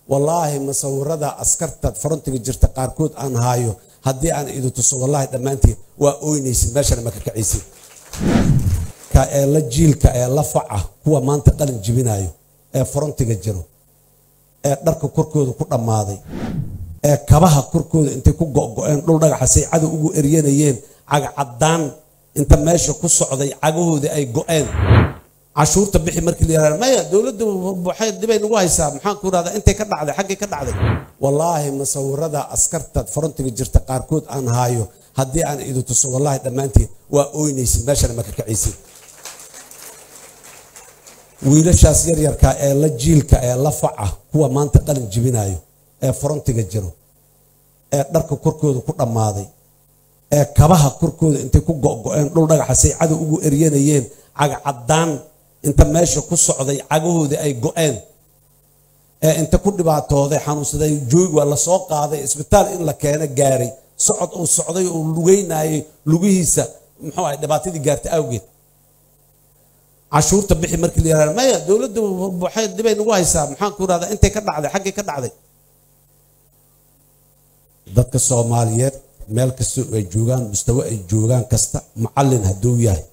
Wallaahi masawirada askarta frontiga jirta qaarkood aan haayo haddii aan idin tuso, wallaahi dhammaantiin waa ooynaysid, meeshana ma ka kacaysid. Ka ee la jiilka ee la faca kuwa maanta qalin jibinayo ee frontiga jiro, ee dharka korkooda ku dhammaaday, ee kabaha korkooda intay ku go'go'een dhul dhagaxa say cadow ugu eryanayeen, cagcaddaan inta meesha ku socday cagahoodii ay go'een. Cashuurta bixi markii la yihahdo, maya, dowladdu waxay dhibay nagu haysaa, maxaan ku irahdaa, intay ka dhacday, xaggay ka dhacday. Wallaahi masawirada askarta frontiga jirta qaarkood aan haayo haddii aan idin tuso, wallaahi dhammaantiin waa ooynaysid, meeshana ma ka kacaysid. Wiilashaas yaryarka ee la jiilka ee la faca kuwa maanta qalin jibinayo ee frontiga jiro, ee dharka korkooda ku dhammaaday, ee kabaha korkooda intay ku go'go'een dhul dhagaxa say cadow ugu eryanayeen, cagcaddaan inta meesha ku socday cagahoodii ay go'een, ee inta ku dhibaatooday xanuunsaday, joog waa lasoo qaaday, isbitaal in la keeno gaaray, socod uu socday uu lugeynayay lugihiisa, muxuu ahay, dhibaatadii gaartay awgeed. Cashuurta bixi markii la yihahdo, maya, dowladdu waxay dhibay nagu haysaa, maxaan ku irahdaa, intay ka dhacday, xaggay ka dhacday. Dadka Soomaaliyeed meel kasta ay joogaan, mustawo ay joogaan kasta, macallin hadduu yahay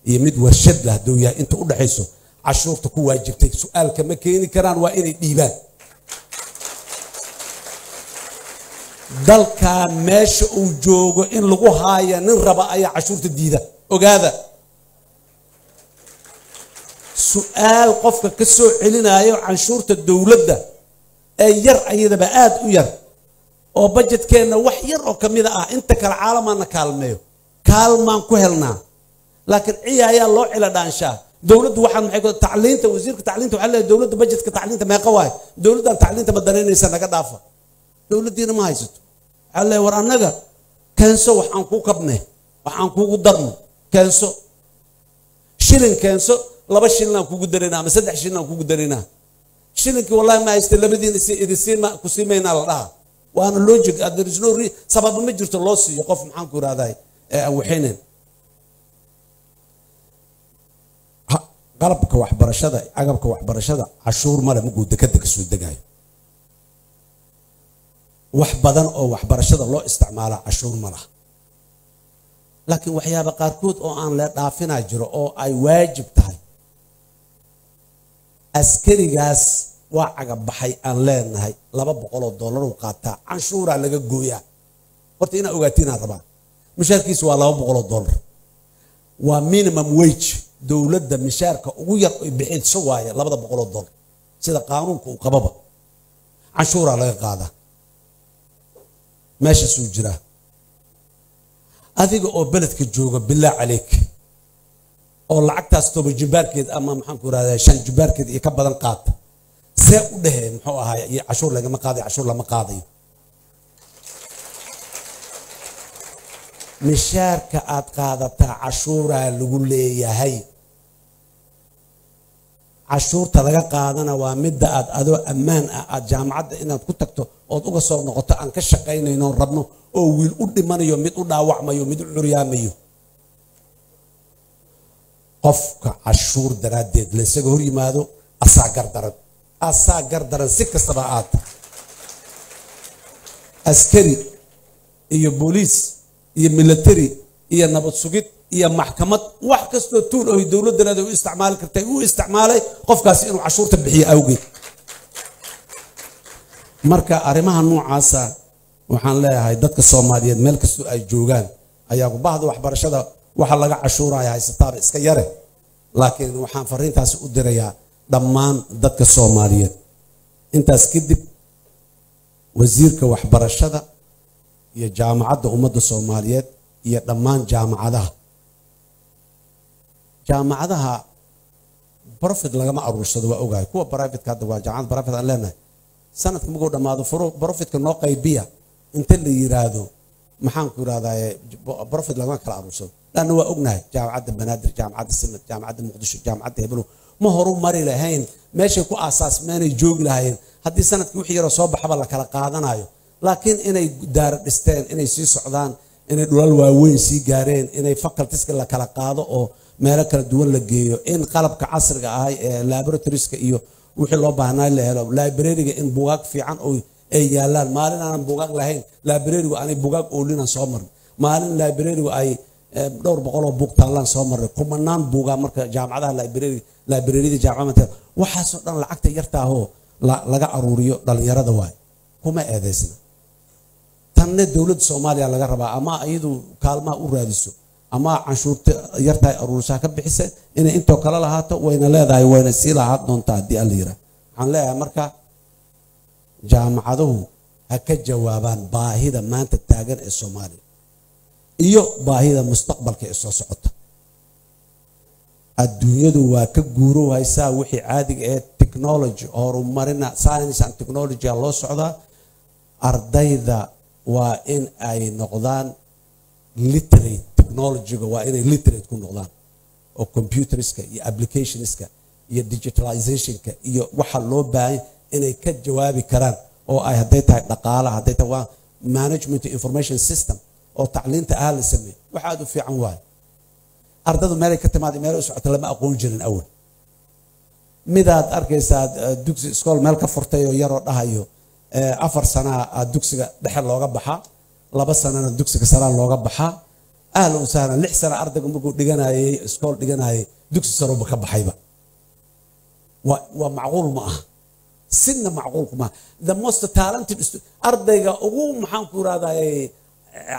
iyo mid warshad lah hadduu yahay, inta u dhexayso cashuurta ku waajibtay su-aalka ma keeni karaan, waa inay dhiibaan. Dalkaa meesha uu joogo in lagu haaya nin raba ayaa cashuurta diida. Ogaada, su-aal qofka ka soo celinayo canshuurta dowladda ee yar, ayadaba aada u yar oo bajetkeenna wax yar oo kamida ah, inta kale caalamaana kaalmeeyo, kaalmaan ku helnaa, laakiin ciya ayaa loo cila dhaanshaa. Dowladdu waxaan maxay ku tacliinta, wasiirka tacliinta waxaa leeyahay dowladda bajetka tacliinta meeqa waaye? Dowladdan tacliinta ma danaynaysa, naga dhaafa. Dowladdiina ma haysato. Waxaa leeyahay, war annaga keenso, wax aan kuu kabne, wax aan kuugu darno, keenso shilin, keenso 2 shilin aan kugu daraynaa ama 3 shilin aan kugu daraynaa. Shilinkii wallahi ma hayste, labadiin idin siima ku siimaynaa la dhaha. Waana logic, there is no sababa ma jirto loo siiyo qof, maxaan ku irahday, ee aan waxaynayn. Qalabka waxbarashada, agabka waxbarashada cashuur male markuu dekada kasoo degayo. Wax badan oo waxbarashada loo isticmaalaa cashuur ma laha, laakiin waxyaaba qaarkood oo aan le dhaafinaa jiro oo ay waajib tahay. Askarigaas waa cagabaxay aan leenahay, $200 uu qaataa, canshuuraa laga gooyaa. Horta inaa ogaatinaan rabaa, mishaarkiisa waa $200, waa minimum wage. Dowladda mishaarka ugu yar ay bixiso waaye $200 sida qaanuunka uu qababa. Canshuuraa laga qaadaa, meeshaasuu jiraa. Adiga oo beledka jooga, bilaa caleyk, oo lacagtaas 10 jimbaarkeed ama maxaan ku irahdaa 5 jimbaarkeed iyo ka badan qaata, see u dhehee muxuu ahaay iyo cashuur lagama qaadayo? Cashuur lama qaadayo. Mishaarka aad qaadataa cashuuraa lagu leeyahay. Cashuurta laga qaadana waa midda aad adoo ammaan ah aad jaamacadda inaad ku tagto ood uga soo noqoto aan ka shaqaynayno rabno, oo wiil u dhimanayo, mid u dhaawacmayo, mid u curyaamayo. Qofka cashuur daraaddeed laysaga hor yimaado asaa gardaran, asaa gardaran. Si kastaba aad askari iyo booliis iyo military iyo nabad sugid iyo maxkamad, wax kastoo tuul oy dowladdaneeda u isticmaali kartay u isticmaalay qofkaasi inuu cashuurta bixiyo awgeed. Marka arrimaha noocaasa waxaan leeyahay dadka Soomaaliyeed meel kastoo ay joogaan, ayaa bahda waxbarashada waxa laga cashuuraya haysataaba iska yare, laakiin waxaan fariintaasi u dirayaa dhammaan dadka Soomaaliyeed. Intaas kadib, wasiirka waxbarashada iyo Jaamacadda Ummadda Soomaaliyeed iyo dhammaan jaamacadaha profit lagama aruursado, waa ogahay. Kuwa privateka hadda waa jaamacad private aan leenahay, sanadka markuu dhammaado profitka noo qaybiya inta la yiraahdo, maxaan ku yirahdaa, profit lagama kala aruursado. Laanna waa ognahay Jaamacadda Banaadir, Jaamacadda Simad, Jaamacadda Muqdisho, Jaamacadda Heblow ma horu mari lahayn, meeshay ku aasaasmeenay joogi lahaayeen haddii sanadkii wixii yaroo soo baxaba la kala qaadanayo. Laakiin inay daara dhisteen, inay sii socdaan, inay dhulal waaweyn sii gaareen, inay facultieska la kala qaado oo meelo kala duwan la geeyo, in qalabka casriga ahay ee laboratorieska iyo Wixii loo baahnaa la helo, library-ga in buugaag fiican oo ay yaalaan. Maalin aanan buugaag lahayn, library-gu aanay buugaag oolinaan soo marnay. Maalin library-gu ay dhowr boqol oo buug taallaan soo marnay, kumanaan buugaa. Marka jaamacadaha library, library-da jaamacada, waxaasoo dhan lacagta yartaahoo laga aruuriyo dhalinyarada waay. Kuma eedaysna. Tanne dowladda Soomaaliya laga rabaa, ama iyadu kaalmaha u raadiso ama canshuurta yartahay aruurisaa ka bixisa, inay intoo kale lahaato. Wayna leedahay, wayna sii lahaan doontaa haddii Alla yiraa. Waxaan leeyahay marka, jaamacaduhu ha ka jawaabaan baahida maanta taagan ee Soomaaliya iyo baahida mustaqbalka ee soo socota. Adduunyadu waa ka guuro haysaa wixii caadiga ee technology horumarina, science and technology loo socdaa. Ardayda waa in ay noqdaan literate technology-ga, waa inay literate ku noqdaan oo computers-ka iyo applications-ka iyo digitalization-ka iyo waxa loo baahan inay ka jawaabi karaan, oo ay hadday tahay dhaqaalaha, hadday tahay waa management information system oo tacliinta ah la sameeyey, wax aad u fiican waayo. Ardadu meelay ka timaada, meelay u socota lama aqoon jirin awal. Midaad arkaysaa dugsi iskool meel ka furtay oo yaroo dhahayo 4 sanaa aad dugsiga dhexe looga baxaa, 2 sanana dugsiga saraa looga baxaa. Ahlan wasahlan. 6 sana ardaygu markuu dhiganayay iskool dhiganayay, dugsi saruba ka baxayba. Waa macquul ma aha, sina macquulku maaha. The most talented, ardayga ugu, maxaan ku irahday,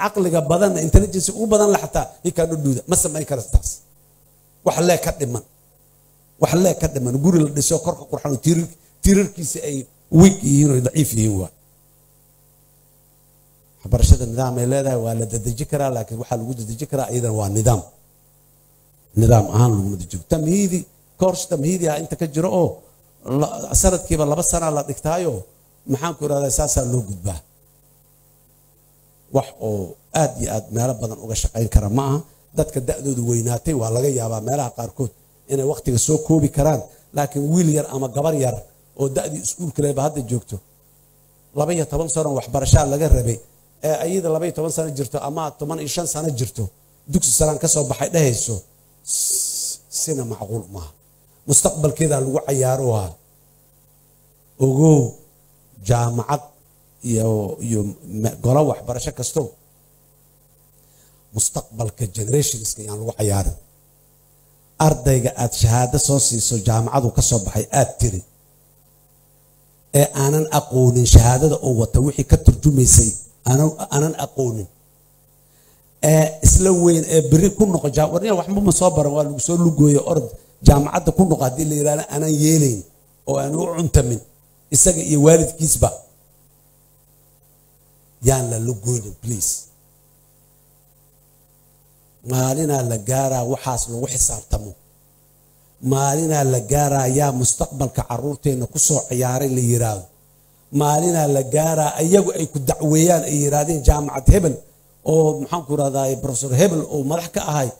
caqliga badan, intelligence ugu badan la, xataa he cannot do that. Ma samayn kara taas. Wax lee ka dhiman, wax lee ka dhiman. Guri la dhiso korka qurxan oo tiirarkiisa ay weak yihiin oo daciif yihiin waa. Waxbarashada nidaam ay leedahay, waa la dadeji karaa, laakiin waxaa lagu dadeji karaa iyadana waa nidaam. Nidaam ahaan laguma dejiyo. Tamhiidi, course tamhiidi ah inta ka jiro oo sanadkiiba 2 sana la dhigtaayo, maxaan ku irahdaa, saasaa loo gudbaa. Wax oo aad iyo aad meelo badan uga shaqayn kara ma aha. Dadka da'doodu weynaatay waa laga yaabaa meelaha qaarkood inay waqtiga soo koobi karaan, laakiin wiil yar ama gabar yar oo da'dii iskuulka leba hadda joogto, 12 sano waxbarashaa laga rabay, ee ayada 12 sano jirto ama 15 sano jirto, dugsi saraan ka soo baxay dhehayso, sina macquul maaha. Mustaqbalkeedaa lagu cayaaroha. Ogow, jaamacad iyo golo waxbarasho kasto, mustaqbalka generations-ka yaan lagu cayaarin. Ardayga aad shahaado soo siiso, jaamacadu ka soo baxay aad tiri, ee aanan aqoonin shahaadada oo wata wixii ka turjumaysay, aanan aqoonin, ee isla weyn, ee beri ku noqo, warniya waxba ma soo baran, waa lagu soo lugooye, orod jaamacadda ku noqo haddii la yidhahdo, aanan yeelayn oo aan u cuntamin isaga iyo waalidkiisba. Yaan la lugoynin, please. Maalinaa la gaaraa waxaas lagu xisaabtamo. Maalinaa la gaaraa yaa mustaqbalka caruurteenna ku soo ciyaaray la yiraahdo. Maalinaa la gaaraa iyagu ay ku dacweeyaan, ay yiraahdeen jaamacad hebel oo, maxaan ku irahdaa, professor hebel oo madax ka ahay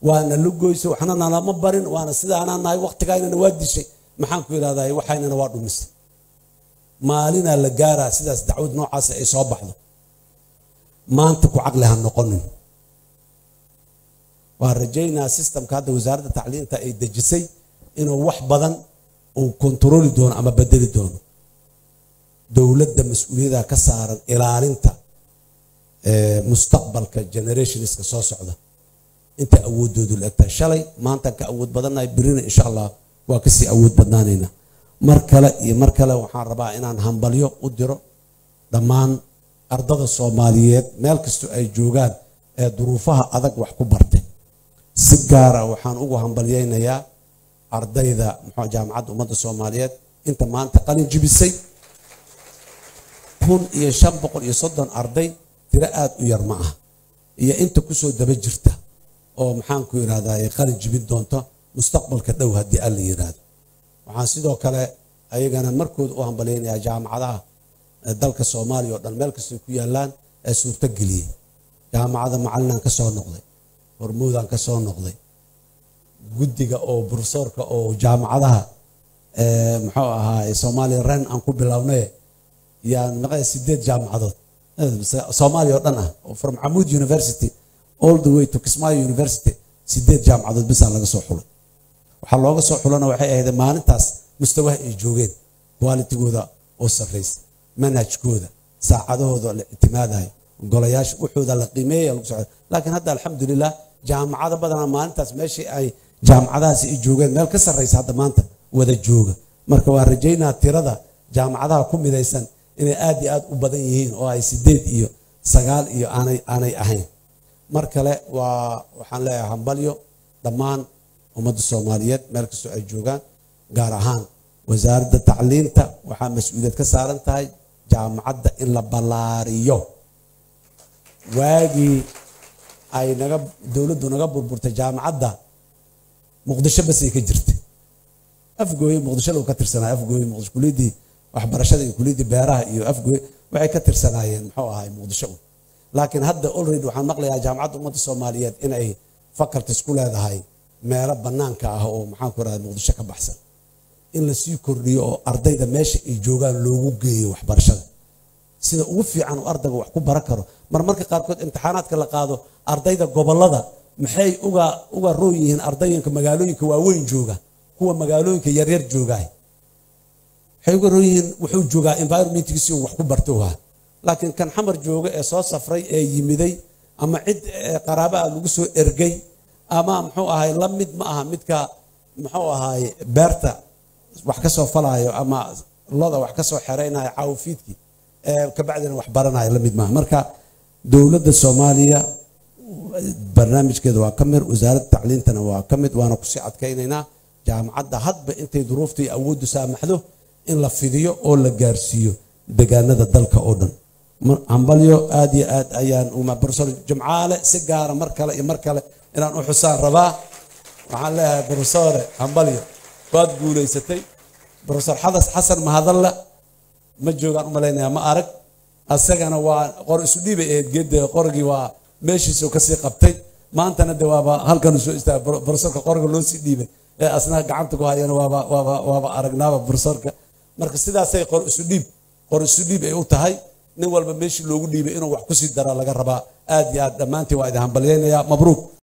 waana la goysay, waxna nalama barin, waana sidaanaa nahay, waqtigaynana waa dishay, maxaan ku irahdaa, waxaynana waa dhumisay. Maalinaa la gaaraa sidaas dacwad noocaas ay soo baxdo. Maanta ku caqli ha noqonin. Waan rajaynaa system-ka hadda wasaaradda tacliinta ay dejisay inuu wax badan uu kontarooli doono ama bedeli doono. Dowladda mas-uuliyadda ka saaran ilaalinta mustaqbalka generations-ka soo socda inta awoodoodu la egtahay. Shalay maantaan ka awood badannahay, birina insha Allah waa kasii awood badnaanaynaa. Mar kale iyo mar kale waxaan rabaa inaan hambalyo u diro dhammaan ardada Soomaaliyeed meel kastoo ay joogaan ee duruufaha adag wax ku bartay. Si gaara waxaan ugu hambalyaynayaa ardayda muxuu Jaamacadda Ummadda Soomaaliyeed inta maanta qalin jibisay. 1530 arday tiro aada u yar ma ah, iyo inta kusoo daba jirta oo, maxaan ku yidhahdaa, qalin jibin doonto mustaqbalka dhow haddii Alla yidhaahdo. Waxaan sidoo kale ayagana markooda u hambalyaynayaa jaamacadaha dalka Soomaaliya oo dhan meel kastay ku yaalaan ee suurto geliyey. Jaamacadda macalinaan ka soo noqday, Hormuudaan ka soo noqday, guddiga oo professor-ka oo jaamacadaha, muxuu ahaa, Soomaaliya ren aan ku bilownay yaan maqay, sideed jaamacadood Soomaaliya oo dhan ah, oo from Camud University all the way to Kismaayo University, sideed jaamacadood bisaa laga soo xulay. Waxaa looga soo xulana waxay ahayd maalintaas mustawaha ay joogeen, qualitigooda oo sarraysa, manhajkooda, saacadahooda la ictimaadayo, golayaasha wuxuuda la qiimeeya lagu socdo. Laakiin hadda alxamdulilah jaamacado badanaa maalintaas meeshii ay jaamacadahaasi ay joogeen meel ka sarraysa hadda maanta wada jooga. Marka waan rajaynaa tirada jaamacadaha ku midaysan inay aad iyo aad u badan yihiin oo ay 8 iyo 9 iyo aanay ahayn. Mar kale waxaan leeyahay hambalyo dhammaan ummadda Soomaaliyeed meel kastoo ay joogaan, gaar ahaan wasaaradda tacliinta waxaa mas-uuliyad ka saaran tahay jaamacadda in la ballaariyo. Waagii ay naga dowladdu naga burburtay jaamacadda Muqdisho basay ka jirtay, Afgooye Muqdisho lagu ka tirsanaa, Afgooye Muqdisho kuliyaddii waxbarashada iyo kuliyaddii beeraha iyo Afgooye waxay ka tirsanaayeen muxuu ahaay Muqdisho. Laakiin hadda already waxaan maqlayaa jaamacadda ummadda Soomaaliyeed inay faculties ku leedahay meelo bannaanka ah oo maxaan ku rahdaa Muqdisho ka baxsan, in la sii kordhiyo oo ardayda meesha ay joogaan loogu geeyo waxbarashada sida ugu fiican uu ardayga wax ku baran karo. Marmarka qaarkood imtixaanaadka la qaado ardayda gobollada maxay uga roon yihiin ardayinka magaalooyinka waaweyn jooga, kuwa magaalooyinka yaryar joogaay waxay uga roon yihiin wuxuu joogaa environmentkiisi uu wax ku barto waa. Laakiin kan xamar jooga ee soo safray ee yimiday ama cid qaraaba ah lagu soo ergay ama muxuu ahay la mid ma aha midka muxuu ahay beerta wax ka soo falaayo ama loda wax ka soo xeraynayo caawifiidkii kabacdina wax baranayo la mid maaha. Marka dowladda Soomaaliya barnaamijkeeda waa ka mid, wasaaradda tacliintana waa ka mid, waana kusii adkaynaynaa jaamacadda hadba intay duruufta iyo awooddu saamaxdo in la fidiyo oo la gaarsiiyo deegaanada dalka oo dhan. Hambalyo aad iyo aad ayaan uma Professor Jimcaale si gaara mar kale iyo mar kale inaan u xusaan rabaa. Waxaan leeyahay professore hambalyo, waad guulaysatay. Professor Xadas Xasan Mahadalla ma joogaan u malaynayaa, ma arag asagana waa qor isu dhiibay ahayd geedda qorgii waa meeshiisuu kasii qabtay, maantana de waaba halkan soo istaagay professorka qorga loo sii dhiibay ee asna gacanta ku hayana waaba aragnaaba professorka. Marka sidaasay qor isu dhiib ay u tahay, nin walba meeshii loogu dhiibay inuu wax kusii daraa laga rabaa. Aad iyo aad dhammaantiin waa idin hambalyaynayaa, mabruuk.